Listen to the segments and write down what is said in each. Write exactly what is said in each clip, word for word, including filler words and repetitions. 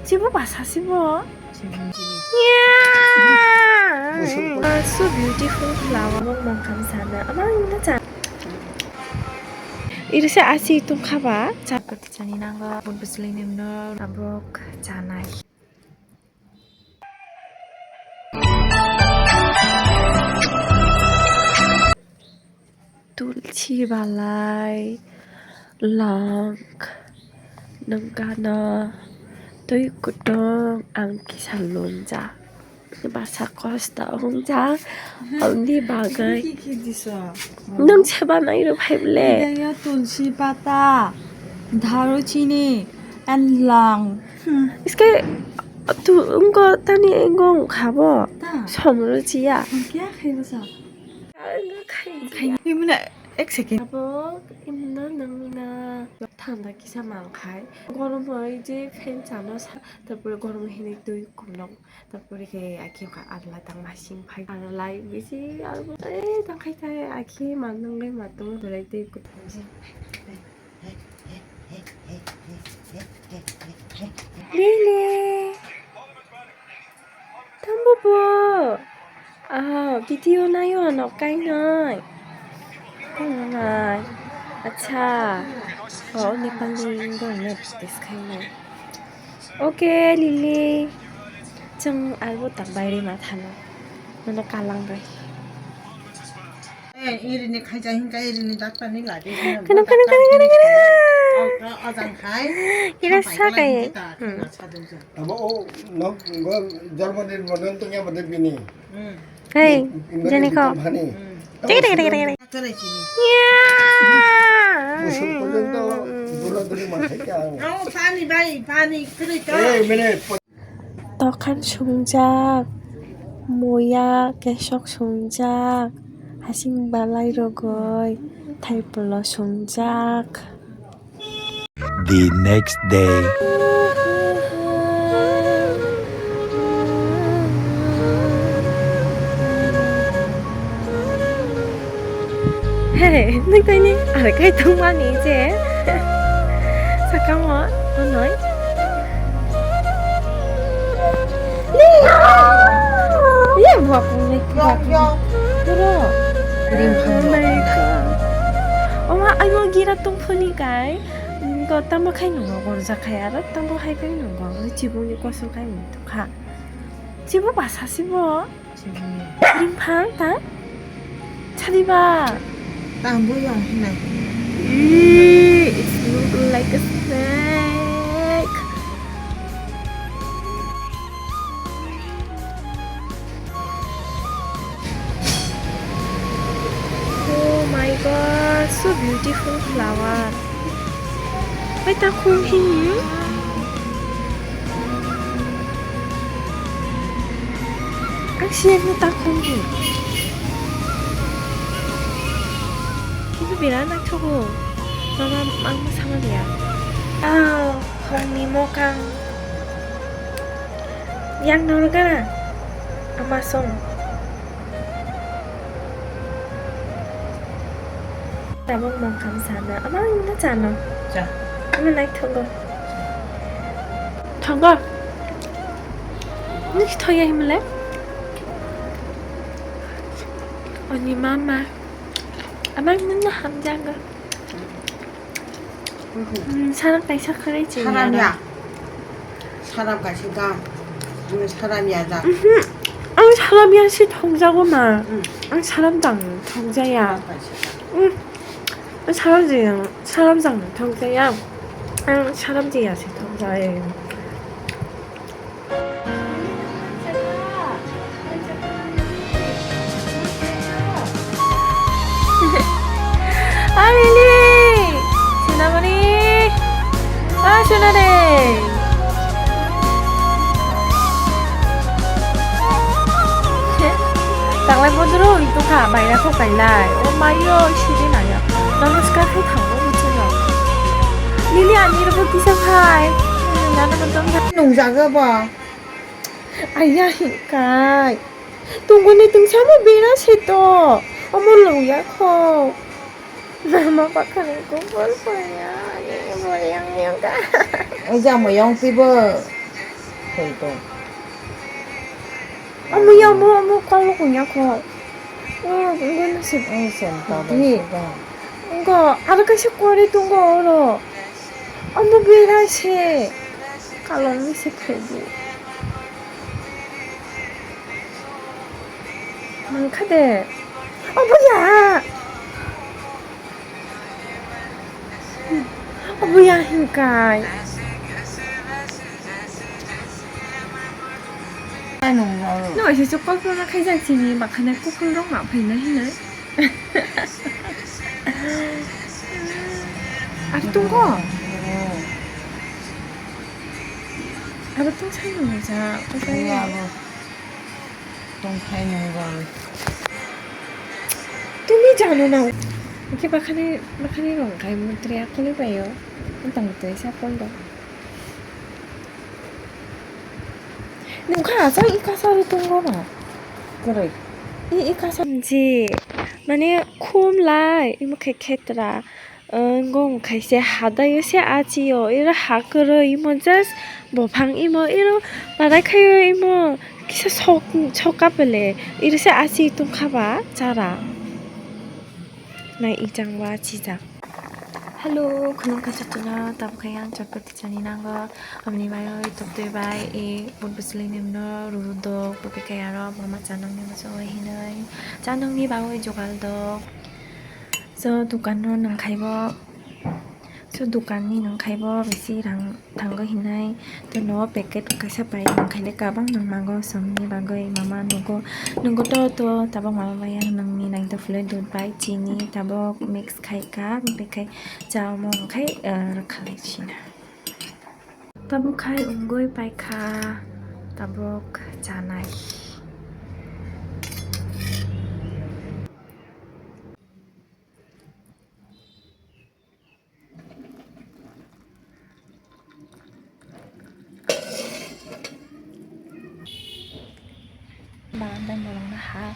Chibo basa sibo. Yeah. So beautiful flower. Mong mong kam sana. Ama ina cha. Irse asi tum khaba. Cha kati chani nango. Bun bisli nimno. Abrok chanai. Tulsi balai, lang, nangkana, twi kutung, ang kisa lungjak. Basa kosto wngjak, aboni bagwi. Nwng se banai rw phai ble. Tulsi pata, daruchini, and lang. Iske tu wngko tani wngko wngkha bo. Somro chiya. Kya khai basa? Khai. Khai. Imna ek second. Abo imna nangna thanda kisa mankhai. Gorom oi je fan chano sa, tarpore gorom hini twi kulok. Tarpore khe akhe kha adla tang masing phai. Adla bisi abo, eh, tang khai khai akhe manung le matung belai twi kulok. Lili. Tambo bo. Ah, video nayo ano kainai. Kainai. Acha. Oh, Nepali dong ne practice kainai. Okay, Lili. Chwng albo tak baire ma thano. Nono kalang bai. Eh, irini khaija hinka irini daktarni ladi. Kano, kano, kano, kano, kano. Ajang khai. Ira sakai. Hmm. Abo o nok go jormo din mo non tungya bade bini. Hmm. Hey, jani ko. Tik tik tik tik tik. Kare chini. Ya. Busuk porjonto dura duri manthai ka. Amo pani bai pani kare ka. Eh, mene. Tokhan sungjak, muya kesok sungjak, hasing balai rogoi, thaipolo sungjak. The next day. Hey, nung tini are kai tongmani je. Sakamo, onoi. Ye, buak ni, buak ni. Bro. Ring phang. Oh my God. Oma, ayo gira tongphoni kai. Ko tamo khai nungo gorja khai aro tamo hai khai nungo. Chibung ni kosong khai nung kha. Chibo basa sibo. Ringphang ta? Chadiba? Tang buyong hinai. Eee, it's look like a snake. Oh my God, so beautiful flower. Pai ta khum hi. Ang siya mo ta khum hi. Kini bira na thogo. Mama ang mo sama dia. Ah, khum ni mo kang. Yang nol ka na? Ama song. Tabuk mangkam sana. Ama ang na chano. Cha. Ama nai thogo. Thogo. Ni thoya himle. Oni mama. Ama ang na hamjaga. Hmm, sarap kaisa kharai chini. Saram ya. Saram kaisa ga. Hmm, saram ya da. Mhm. Ang saram ya si thongjago ma. Hmm. Ang saram dang thongjaya. Saram kaisa ga. Hmm. Ang saram jaya, saram jang thongjaya. Ang saram jaya si thongjaya. Amili! Sinamoni! Ah, suna de! Tanglai bodoro itu kha, baira kho kailai. O mayo, sidi naya. Namaskar hai thango, buchino. Lili ani rabo kisa khai. Nana bodong. Nungjaga ba. Aya hikai. Tunggu ni tungsamo bera seto. Omo lungya kho. Mama pakhani kubur paya. Ani boyang yang ka. Oja moyong pibo. Koi to. Omo ya, omo, omo kalo kunya ko. O, omo na se. Ang sen ta ba Di. Suga. Ngo, aro kaisa kori tongo oro. Omo bera se. Kalong ni se phaibu. Mangkha de. Obo ya. Obo ya hinkai. Ano, ano. No, isi chukpal pura khai jak sini, bakhana kuphur rok ma phaina hinai. Aro tongo? Aro tong sai no ja, Iya, abo. Tongphai nang bagwi. Tini jano na. Oke, bakhani, bakhani rong kai mutri akole bayo. Tang mutri sa pon do. Nung kha sa i kasa ri tongo ba. Koroi. I, i kasa. Je, mane khum lai, imo khe khetra. Ngo wngkhaise hadaio se achio, iro ha kwrwi imo just bophang imo, iro barai khaio imo kisa sok, sok kapele, iro se achi tongkha ba chara. Nai ijang ba chijak. Hello, khulumkha jotono, tabuk khe ang chotpot tichani nango, aboni bagwi toptwi bai, e, bun bwswlwi nimno rurudok, bupikaya rok, mama chanangni muchungwi hinwi, chanangni bagwi jugal dok. So, dukan no nangkhai bo, so, dukan ni nangkhai bo bisi rang thango hinai, to no packet kaisa pai nangkhai le kabang nang mago songni bagwi mama nugo, nugo to, to tabok mama maya nangni naito phulai dud bai chini tabok mix khai ka, bikhe cha omo khai, eh, rwkhalai china. Tabuk khai wngwi paikha, tabuk chanai. Barandai bolongno ha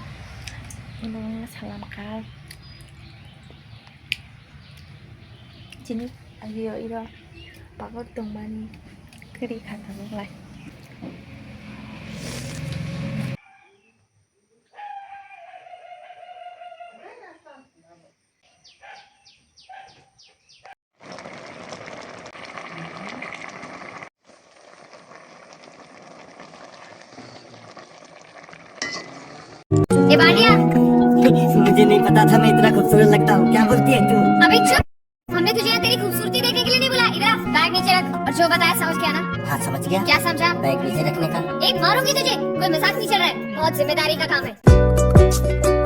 imo salam ka chini agio iro pagor tongmani kwrwi kha tabuk lai. ए बालिया। मुझे नहीं पता था मैं इतना खूबसूरत लगता हूँ। क्या बोलती है तू? अबे चुप। हमने तुझे यहाँ तेरी खूबसूरती देखने के लिए नहीं बुलाया। इधर आ, बैग नीचे रख और जो बताया समझ के आना। हाँ, समझ गया। क्या समझा? बैग नीचे रखने का। एक मारूंगी तुझे, कोई मजाक नहीं चल रहा है, बहुत जिम्मेदारी का काम है।